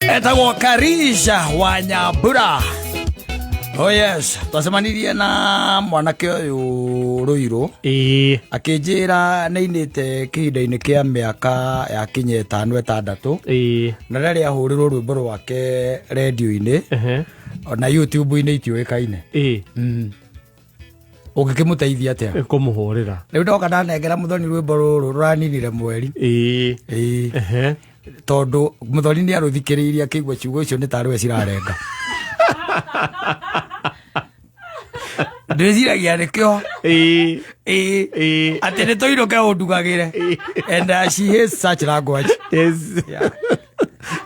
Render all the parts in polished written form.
Etagwo Karisha wa Nyambura. Oh yes, twacemanirie na mwanake ũyũ Rũirũ. Akĩnjĩra nĩ ainĩte kĩhinda-inĩ kĩa mĩaka ya kinya ĩtano ĩtandatũ. Na rĩrĩa ahũrĩrwo rwĩmbo rwake rendio-inĩ ona YouTube-inĩ itiũĩkaine. Ũngĩkĩmũteithia atĩa? Kũmũhũrĩra. Rĩu ndoka ndanengera mũthoni rwĩmbo rũrũ rũraninire mweri. Ĩĩ. Tondũ mũthoni nĩ arũthikĩrĩirie akĩigua ciugo icio nĩ tarĩ we cirarenga. Ndĩciragia nĩkĩo. Ĩĩ. Atĩ nĩ tũinũke ũndugagĩre. And she hates such language. Yes. Yeah.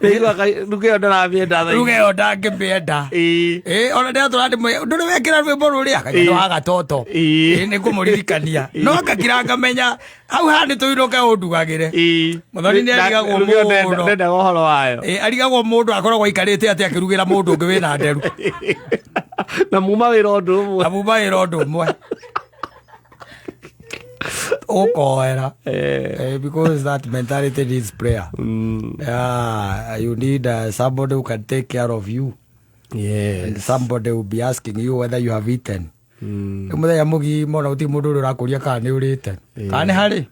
Ruga ĩyo ndaramĩenda thaa ici. Ruga ĩyo ndangĩmĩenda. Ĩĩ, ona ndĩratũra ndĩmwĩre, ndũrĩ wekĩra rwĩmbo rũrĩa kanya nĩ wa gatoto. Ĩĩ, nĩ ngũmũririkania. No ngakira ngamenya hau haha nĩ tũinũke ũndugagĩre. Mũthoni nĩ arigagwo Ruga ĩyo mũno. ndendaga ũhoro wayo. Ĩĩ, arigagwo mũndũ akoragwo aikarĩte atĩ akĩrugĩra mũndũ ũngĩ wĩna nderu. Na muma wĩra ũndũ ũmwe. Na muma wĩra ũndũ ũmwe. Ũkoera. Because that mentality needs prayer. Yeah, you need somebody who can take care of you. And somebody will be asking you whether you have eaten. Rĩu mũthenya mũgima ona gũtirĩ mũndũ ũrĩa ũrakũria kana nĩ ũrĩte. Kana nĩ harĩ?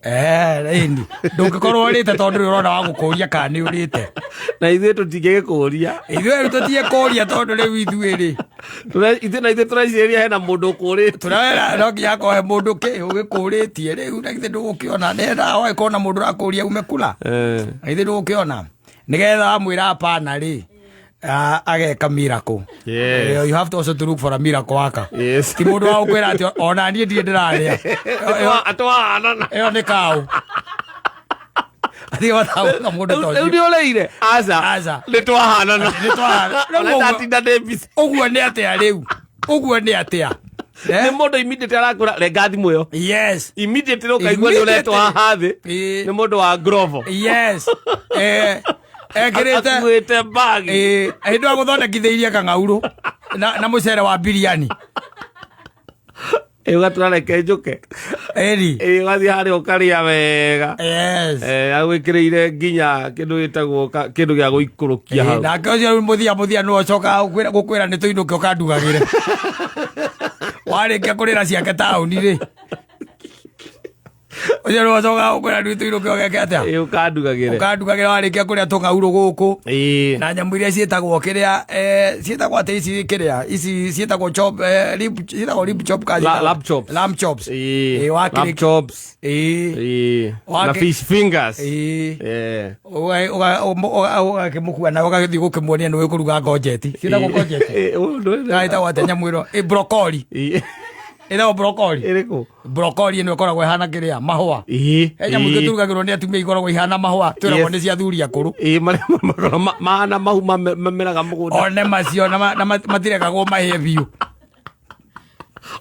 Eh, ĩni. Ndũngĩkorwo ũrĩte tondũ ndũrĩ ũrona wa gũkũria kana nĩ ũrĩte. Na ithuĩ tũtingĩgĩkũria. Ithuĩ rĩu tũtiĩkũria tondũ rĩu ithuĩ rĩ. Ithuĩ na ithuĩ tũrecirĩria hena mũndũ ũkũrĩte. Tũrera no nginya akorwo he mũndũ kĩ ũgĩkũrĩtie rĩu na githĩ ndũgũkĩona nĩgetha wagĩkorwo na mũndũ ũrakũria ume kula. Na githĩ ndũgũkĩona nĩgetha wamwĩra hapana rĩ ageka miracle. You have to also to look for a miracle worker. Ti mũndũ wa gũkwĩra atĩ ona niĩ ndirĩ ndĩrarĩa. Atwahanana. Ĩyo nĩ kaũ. Athiĩ wataũka mũndũ ta Rĩu ũcio. nĩ ũrĩire? Aca. Aca. Nĩ twahanana. Nĩ twahanana. Ona ndatinda ndĩ busy. Ũguo nĩ atĩa rĩu? Ũguo nĩ atĩa? Nĩ mũndũ immediately arakwĩra renga thimũ ĩyo. Yes. Immediately ũkaigua nĩ ũretwo haha thĩ. Ĩĩ. Nĩ mũndũ wa Grovo. Yes. Ekĩrĩte Akuĩte bag. Ĩĩ, hĩndĩ ĩyo agũthondekithĩirie kang'aurũ na mũcere wa biriani. Ĩ, ũgatũra reke njũke. Ĩri. Ĩ, ũgathiĩ harĩa ũkarĩa wega. Yes. Agwĩkĩrĩire nginya kĩndũ gĩtagwo kĩndũ gĩa gũikũrũkia hau. Nake ũcio rĩu mũthia mũthia nĩwe ũcokaga gũkwĩra nĩ tũinũke ũkandugagĩre. Warĩkia kũrĩra ciake taũni rĩ. Ũcio nĩwe ũcokaga gũkwĩra nĩ tũinũke ũgeke atĩa? Ĩ, ũkandugagĩre. Ũkandugagĩra warĩkia kũrĩa tũng'aurũ gũkũ. Ĩ. Na nyamũ iria ciĩtagwo kĩrĩa, ciĩtagwo atĩ ici kĩrĩa, ici ciĩtagwo chop, rib, ciĩtagwo rib chop kana ciĩtagwo Lamb chops. Lamb chops. Ĩ, Ĩ, wakĩrĩkia. lamb chops. Ĩ. Ĩ. Wake- Na fish fingers. Ĩ. Ĩ. Ũgakĩmũkua na ũgagĩthiĩ gũkĩmuonia nĩ ũĩ kũruga ngonjeti. Ciĩtagwo ngonjeti. Ĩ, ũndũ ũyũ- Na ĩtagwo atĩa nyamũ ĩno? Ĩ, broccoli. Ĩ. Ĩtagwo broccoli. Ĩrĩkũ? Broccoli ĩno ĩkoragwo ĩhana kĩrĩa? Mahũa. Ĩ. He nyamũ ingĩ tũrugagĩrwo nĩ atumia ikoragwo ihana mahũa, twĩragwo Yes. nĩ cia athuri akũrũ. Ĩ, marĩa makoragwo mahana mahu mameraga mũgũnda. One macio na matirekagwo mahĩe biũ.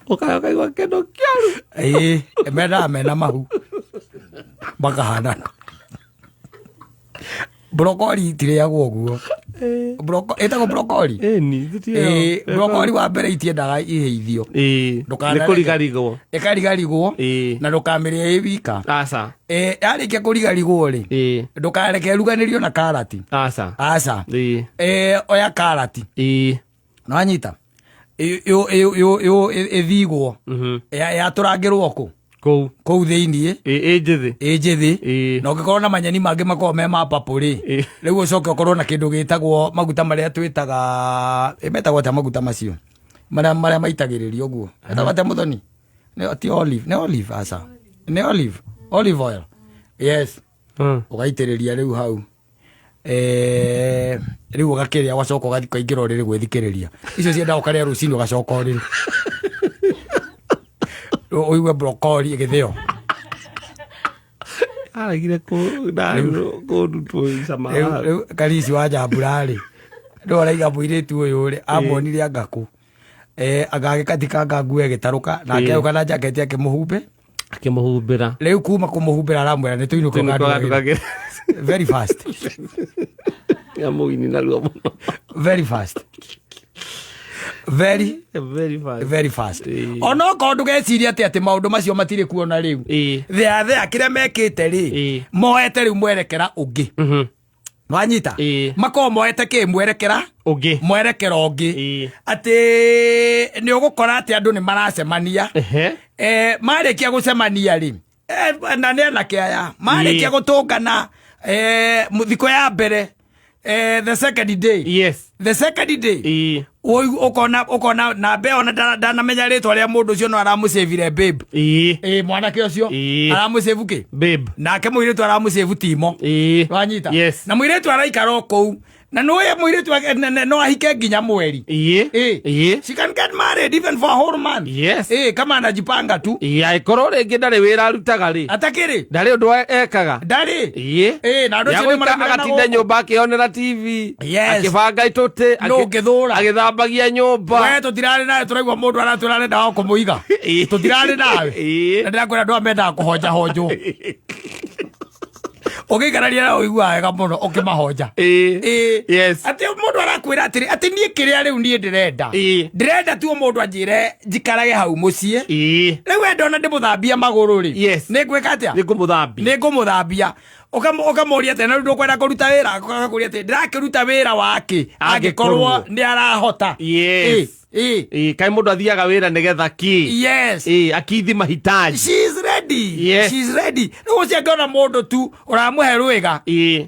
Ũkaya ũkaigua kĩndũ kĩaru. Ĩ, mendaga mena mahu. Makahanana. Brokoli itirĩagwo ũguo. Ĩtagwo brokoli? Ĩni, Ĩ, brokoli wa mbere itiendaga ihĩithio. Ĩ, Ndũkanareke. nĩ kũrigarigwo. Ĩkarigarigwo Ĩ. na ndũkamĩrĩe ĩ wika. Aca. Ĩ, yarĩkia kũrigarigwo rĩ, Ĩ. ndũkareke ĩruganĩrio na karati. Aca. Aca. Ĩ. Ĩ, oya karati. Ĩ. Nĩwanyita? Ĩthigwo. Yatũrangĩrwo kũ? Kũu. Kũu thĩiniĩ. Ĩ njĩthĩ. Ĩ njĩthĩ. Na ũngĩkorwo na manyeni mangĩ makoragwo me ma purple rĩ, rĩu ũcoke ũkorwo na kĩndũ gĩtagwo maguta marĩa twĩtaga, metagwo atĩa maguta macio? Marĩa maitagĩrĩrio ũguo. Metagwo atĩa mũthoni? Nĩ ti olive, nĩ olive aca. Nĩ olive, olive oil. Yes. Ũgaitĩrĩria rĩu hau. Rĩu ũgakĩrĩa ũgacoka ũgathiĩ ũkaingĩra ũrĩrĩ gwĩthikĩrĩria. Icio ciendaga ũkarĩa rũcinĩ ũgacoka ũrĩrĩ. Ũigue broccoli ĩgĩthĩo. Aregire kũndutwo cama. Rĩu Karisi wa Njambura rĩ, nĩwe ũraiga mũirĩtu ũyũ rĩ, amuonire anga kũ. Anga agĩkatikanga nguo ĩgĩtarũka, nake agĩũka na jaketi akĩmũhumbe. Akĩmũhumbĩra. Rĩu kuma kũmũhumbĩra aramwĩra nĩ tũinũke Tũinũke ũkandugagĩre. ũkandugagĩre. Very fast. Ya mũini narua mũno. Very fast. Very, Very fast. very fast. Onokorwo ndũgecirie atĩ maũndũ macio matirĩ kuo na rĩu. Thea thea kĩrĩa mekĩte rĩ, moete rĩu mwerekera ũngĩ. Wanyita? Ĩĩ. Makorwo moete kä mwerekera Ũngĩ. Mwerekera ũngĩ. Atĩ nĩ ũgũkora atĩ andũ nĩ maracemania. Marĩkia gũcemania rĩ, na nĩ anake aya marĩkia gũtũngana, thikũ ya mbere, the second day, the second day, ũkona namba ĩyo, na ndanamenya rĩtwa rĩa mũndũ ũcio, no aramũcĩvire babe. Ĩ mwanake ũcio aramũcĩvu kĩ? Babe. Nake mũirĩtu aramũcĩvu timo. Wanyita? Yes. Na mũirĩtu araikara o kũu, na nĩũĩ mũirĩtu no ahike nginya mweri. She can get married even for a whole month. Kama anajipanga tu. Angĩkorwo rĩngĩ ndarĩ wĩra arutaga rĩ, atakĩrĩ ndarĩ ũndũ ekaga. Ndarĩ. Na andũ acio nĩ Nĩagũikara maramera na agatinda gũkũ. Nyũmba akĩonera TV, akĩbanga itũtĩ, Nũ ũngĩthũra? Agĩthambagia nyũmba. We tũtirarĩ nawe, tũraigua mũndũ aratwĩra arenda wa kũmũiga. Tũtirarĩ nawe. Na ndĩrakwĩra andũ aya mendaga kũhonja honjwo, ũgĩikarania na ũiguaga wega mũno ũkĩmahonja. Atĩ mũndũ arakwĩra atĩrĩ, atĩ niĩ kĩrĩa rĩu niĩ ndĩrenda, ndĩrenda tu mũndũ anjĩre njikarage hau mũciĩ. Rĩu we ndona ndĩmũthambia magũrũ rĩ, nĩ ngwĩka atĩa? Nĩ ngũmũthambia. Nĩ ngũmũthambia. Ũkamũria atĩ na rĩu ndũkwenda kũruta wĩra, agakũria atĩ ndĩrakĩruta wĩra wake angĩkorwo Angĩkorwo. nĩ arahota. Kaĩ mũndũ athiaga wĩra nĩgetha kĩ? Akithi mahitaji. She is ready. Yes. She is ready. Rĩu ũcio angĩona mũndũ tu ũramũhe rwĩga,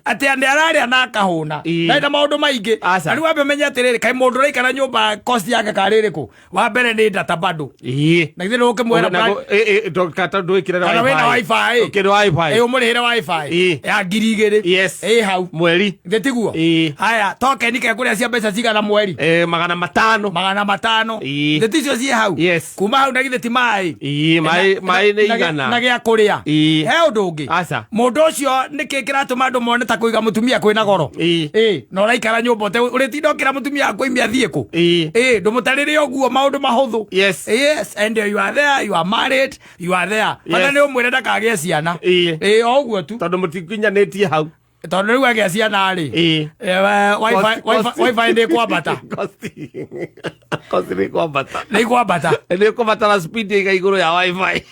atĩ nĩ ararĩa na akahũna, na maũndũ maingĩ. Aca. Na rĩu wambe ũmenye atĩrĩrĩ, kaĩ mũndũ ũraikara nyũmba cost yake karĩ ĩrĩkũ? Wa mbere nĩ data bado. Na githĩ nĩ ũkĩmwĩra Ndwĩkĩre kana wĩna wifi? Ũkĩrĩ wifi. Ĩ, ũmũrĩhĩre wifi ya 2000. Ĩ hau. Mweri. Githĩ tiguo? Haya, token kekũrĩa cia mbeca cigana mweri? 500. 500. Githĩ ticio ciĩ hau? Yes. Kuma hau na githĩ ti maĩ? Maĩ maĩ nĩ Na 100. Na gĩa kũrĩa. He ũndũ ũngĩ? Aca. Mũndũ ũcio nĩkĩ kĩratũma andũ mone ta kũiga mũtumia kwĩna goro? Ĩ, na ũraikara nyũmba ũrĩtinda ũkĩra mũtumia waku aime athiĩ kũ? Ĩ, ndũmũtarĩre ũguo maũndũ mahũthũ. Yes, and you are there, you are married, you are there. Bata nĩ ũmwĩre ndakagĩe ciana. Ĩ, o ũguo tu. Tondũ mũtikinyanĩtie hau. Tondũ rĩu agĩa ciana rĩ, wifi nĩ kwambata. Cost nĩ kwambata. Nĩ kwambata. Nĩ ũkũbatara speed ĩiga igũrũ ya wifi.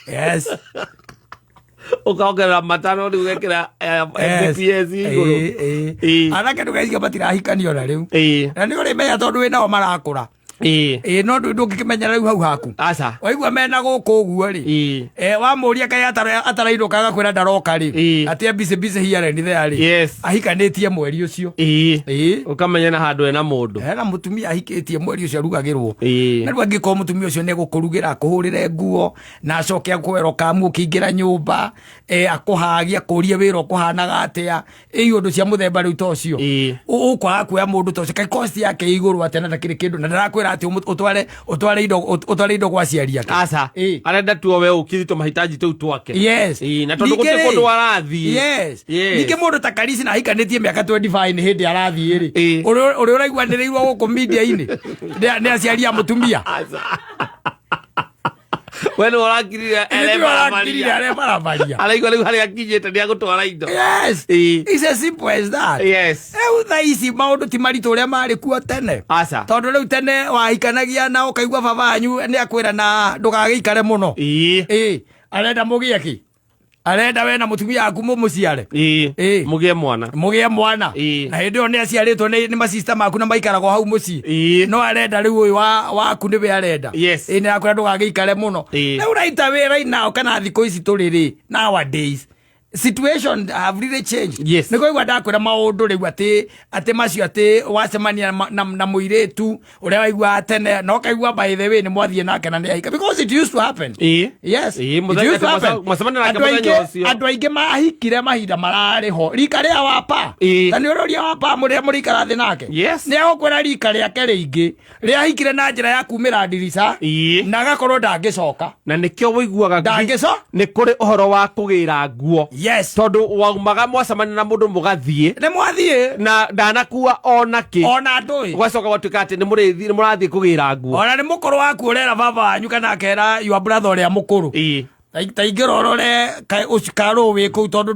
Ũkongerera 5 rĩu ũgekĩra Mbps igũrũ. Anake ndũgeciria matirahikanio na rĩu. Na nĩ ũrĩmenya tondũ wĩ nao marakũra. Ĩ, no ndũngĩkĩmenya rĩu hau haku. Aca. Waigua mena gũkũ ũguo rĩ, wamũria kaĩ atarainũka, agakwĩra ndaroka rĩ, atĩ busy busy here and there rĩ, ahikanĩtie mweri ũcio. Ũkamenya na handũ ena mũndũ. Hena mũtumia ahikĩtie mweri ũcio arugagĩrwo. Na rĩu angĩkorwo mũtumia ũcio nĩ egũkũrugĩra, akũhũrĩre nguo, na acoke akũwero kamu ũkĩingĩra nyũmba, akũhagie, akũrie wĩra ũkũhanaga atĩa, ĩ ũndũ cia mũthemba rĩu ta ũcio. Ũkwaga kuoya mũndũ ta ũcio, kaĩ cost yake ĩ igũrũ atĩa na ndakĩrĩ kĩndũ, na ndarakwĩra atĩ ũtware indo gwa aciari ake. Aca. Arenda tu we ũkithi tũmahitaji tũu twake. Na tondũ Ningĩ gũtirĩ rĩ, kũndũ arathiĩ. Ningĩ mũndũ ta Karisi na ahikanĩtie mĩaka 25 nĩ hĩndĩ arathiĩ rĩ, ũrĩa ũraiguanĩrĩirwo gũkũ media-inĩ nĩ aciari a mũtumia. Aca, we nĩ ũrakirire. Nĩ ũrakirire arebarabaria. Araigua rĩu harĩa akinyĩte nĩ agũtwara indo. It's as simple as that. Rĩu thaa ici maũndũ ti maritũ ũrĩa marĩ kuo tene. Aca. Tondũ rĩu tene wahikanagia na ũkaigua baba wanyu nĩ akwĩra na ndũgagĩikare mũno. Ĩ, arenda mũgĩe kĩ? Arenda we na mũtumia waku mũmũciare. Mũgĩe mwana. Mũgĩe mwana. Na hĩndĩ ĩyo nĩ aciarĩtwo nĩ masista maku na maikaragwo hau mũciĩ. No arenda rĩu ũyũ waku nĩwe arenda. Ĩ, nĩ akwĩra ndũgagĩikare mũno. Rĩu raita wĩ right now kana thikũ ici tũrĩ rĩ, nowadays situation have really changed. Nĩ kũigua ndakwĩra maũndũ rĩu atĩ macio atĩ wacemania na mũirĩtu ũrĩa waiguaga tene na ũkaigua by the way nĩ mwathiĩ nake na nĩ ahika, because it used to happen. Yes. It used to happen. Mwacemania nake Andũ mũthenya ũcio. Andũ aingĩ mahikire mahinda mararĩ ho rika rĩa wapa. Ta nĩ ũroria wapa mũrĩa mũrĩikara thĩ nake, nĩ agũkwĩra rika rĩake rĩingĩ rĩahikire na njĩra ya kumĩra ndirica na agakorwo ndangĩcoka. Na nĩkĩo wĩiguaga Ndangĩco nĩ kũrĩ ũhoro wa kũgĩra nguo, tondũ waumaga mwacemania na mũndũ mũgathiĩ Nĩ mwathiĩ na ndanakua ona kĩ. Ona ndũĩ. Gwacoka gwatuĩka atĩ nĩ mũrathiĩ kũgĩra nguo. Ona nĩ mũkũrũ waku ũrera baba wanyu kana akera your brother ũrĩa mũkũrũ. Ta ingĩra ũrore ũcio karũ wĩ kũu, tondũ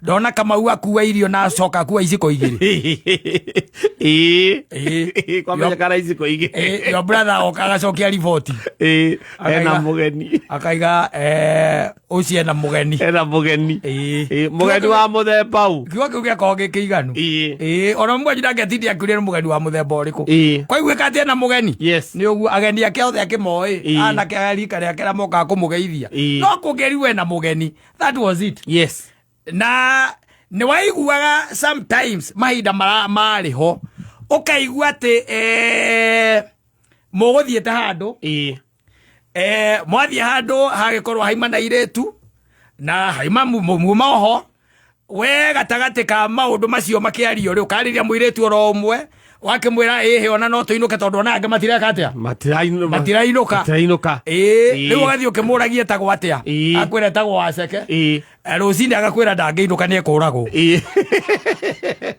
ndona Kamau akua irio na acoka akua iciko 2. Ĩĩ, kwamenyekana iciko 2. Your brother oka agacokia riboti. Ĩĩ, ena mũgeni. Akaiga ũcio ena mũgeni. Ena mũgeni. Ĩĩ. Mũgeni wa mũthemba ũ? Kiugo kĩu gĩakorwo gĩ kĩiganu. Ĩĩ. Ĩĩ, ona mwanyu ndangĩatindia akiuria nĩ mũgeni wa mũthemba ũrĩkũ. Ĩĩ. Kwaiguĩka atĩ ena mũgeni. Yes. Nĩ ũguo ageni ake othe akĩmoĩ. Ĩĩ. Anake a rika rĩake arĩa mokaga kũmũgeithia. Ĩĩ. No kũngĩrigwo ena mũgeni. That was it. Yes. Na nĩ waiguaga sometimes mahinda marĩ ho ũkaigua atĩ mũgũthiĩte handũ. Ĩĩ. Mwathiĩ handũ hagĩkorwo haima na irĩtu na haima muma oho, we gatagatĩ ka maũndũ macio makĩario rĩ, ũkarĩria mũirĩtu oro ũmwe, wakĩmwĩra ĩhĩ ona no tũinũke, tondũ ona angĩ matireka atĩa? Matirainũka. Matirainũka. Matirainũka. Ĩĩ. Ĩĩ. Rĩu ũgathiĩ ũkĩmũragia etagwo atĩa. Ĩĩ. Akwĩra etagwo Waceke. Ĩĩ. Rũcinĩ agakwĩra ndangĩinũka, nĩ ekũragwo. Ĩĩ,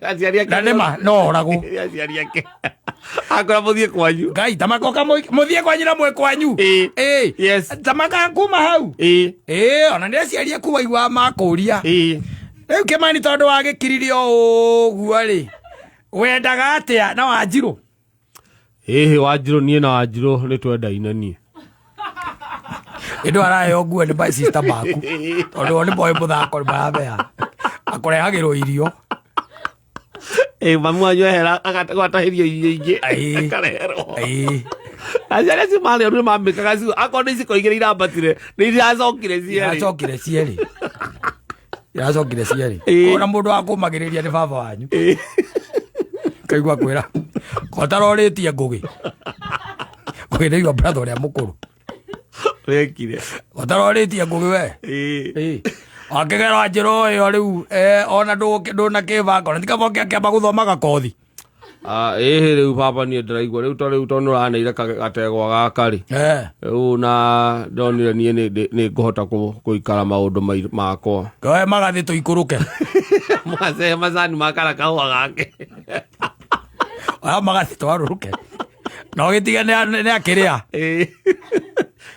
aciari ake. Na nĩma no oragwo. Aciari ake akora mũthiĩ kwanyu. Ngai tamakoka mũthiĩ kwanyu na mwĩ kwanyu. Ĩĩ. Ĩĩ. Yes. Tamaka kuma hau. Ĩĩ. Ĩĩ, ona nĩ aciari aku waigua makũria. Ĩĩ. Rĩu Kĩmani, tondũ wagĩkiririe ũguo rĩ, wendaga atĩa na Wanjirũ? Ĩhĩ, Wanjirũ, niĩ na Wanjirũ nĩ twendaine niĩ. Ĩndũ araheo nguo nĩ my sister maku, tondũ o nĩ moĩ mũthako, nĩ maramenya akũrehagĩrwo irio. Ĩĩ, mamu wanyu ehera agatahĩrio irio ingĩ. Ĩĩ. Akareherwo. Ĩĩ. Aciari acio marĩ oru, nĩ mamĩkaga cio akorwo nĩ iciko 2 irambatire, nĩ iracokire cierĩ. Iracokire cierĩ, iracokire cierĩ. Ĩĩ. Ona mũndũ wa kũmagĩrĩria nĩ baba wanyu. Ĩĩ. Kaigua kwĩra kotarorĩtie Ngũgĩ, Ngũgĩ nĩ your brother ũrĩa mũkũrũ. Wekire. Kotarorĩtie Ngũgĩ we. Ĩĩ. Ĩĩ. Akĩgera njĩra ĩyo rĩu ona ndũnakĩbanga, ona tikaba ũkĩamba gũthomaga kothi. Ĩhĩ, rĩu baba niĩ ndĩraigua rĩu to rĩu tondũ nĩũraneire gategwa gaka rĩ, rĩu na ndonire niĩ nĩ ngũhota gũikara maũndũ makwa. Koe magathĩ tũikũrũke. Mwacee macani makara kahũa gake. Oya magathĩ twarũrũke na ũgĩtige nĩ akĩrĩa. Ĩĩ,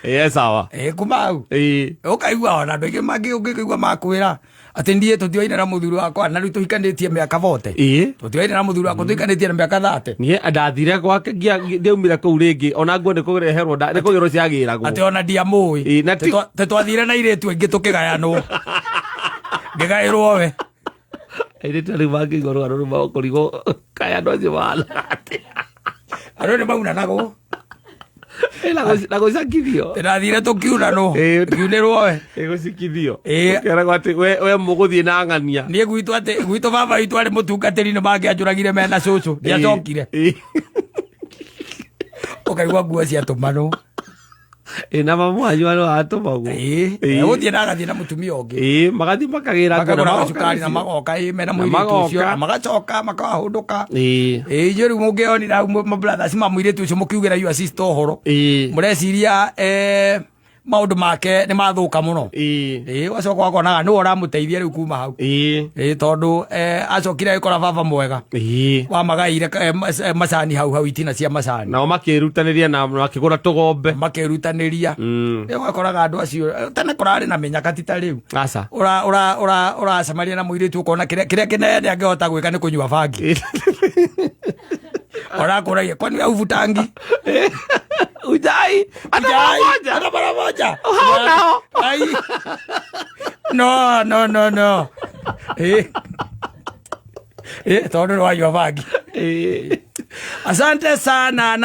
ĩĩ, sawa. Ĩĩ, kuma hau Ĩĩ. ũkaigua ona andũ aingĩ mangĩ ũngĩkaigua makwĩra atĩ niĩ tũtioine na mũthuri wakwa na rĩu tũhikanĩtie mĩaka 40. Ĩĩ. Tũtioine na mũthuri wakwa, tũhikanĩtie na mĩaka 30. Niĩ ndathire gwake ndiaumire kũu rĩngĩ, ona nguo nĩ kũreherwo nĩ kũgĩrwo ciagĩragwo. Atĩ ona ndiamũĩ. Ĩĩ, na Tũtwathire na irĩtu aingĩ tũkĩgayanwo, ngĩgaĩrwo we. Airĩtu rĩu mangĩigua rũgano rũu makũrigwo kaĩ andũ acio mahana atĩa. Andũ nĩ maunanagwo. Ĩ, na gũcakithio. Ndathire tũkiunanwo. Ĩĩ. Ngiunĩrwo we. Ĩ, gũcikithio. Ĩĩ. Ũkeragwo atĩ we mũgũthiĩ na ng'ania. Niĩ gwitũ atĩ gwitũ baba witũ arĩ mũtungatĩri, nĩ mangĩanjũragire mena cũcũ, ndiacokire. Ĩĩ. Ũkaigua nguo ciatũmanwo. Ĩ, na mamu wanyu arĩ watũmagwo. Ĩĩ. Ĩĩ. Gũthiĩ na agathiĩ na mũtumia ũngĩ. Ĩĩ, magathiĩ makagĩra nguo na Makagũra magoka gacukari na nacio. magoka, ĩ, mena Na mũirĩtu ũcio. magoka. Na magacoka makahũndũka. Ĩĩ. Ĩ, inyuĩ rĩu mũngĩonire hau mabrothers ma mũirĩtu ũcio mũkiugĩra your sister ũhoro, Ĩĩ. mũreciria maũndũ make nĩ mathũka mũno. Ĩĩ. Ĩ, ũgacoka ũkonaga nĩwe ũramũteithia rĩu kuma hau. Ĩĩ. Ĩ, tondũ acokire agĩkora baba mwega Ĩĩ. wamagaire macani hau hau, itina cia macani. Nao makĩrutanĩria na makĩgũra tũgombe. Makĩrutanĩria. Rĩu ũgakoraga andũ acio tene kũrarĩ na mĩnyaka, ti ta rĩu. Aca. Ũra ũra ũra ũracemania na mũirĩtu ũkona kĩrĩa kĩrĩa kĩnene angĩhota gwĩka nĩ kũnyua bangi. Orakũragia, kwani we uvutangi? Ujai hata mara moja. Hata mara moja. Hao nao. Ai. No, no, no, no. Tondũ nĩ wanyua bangi. Ĩĩ. Asante sana.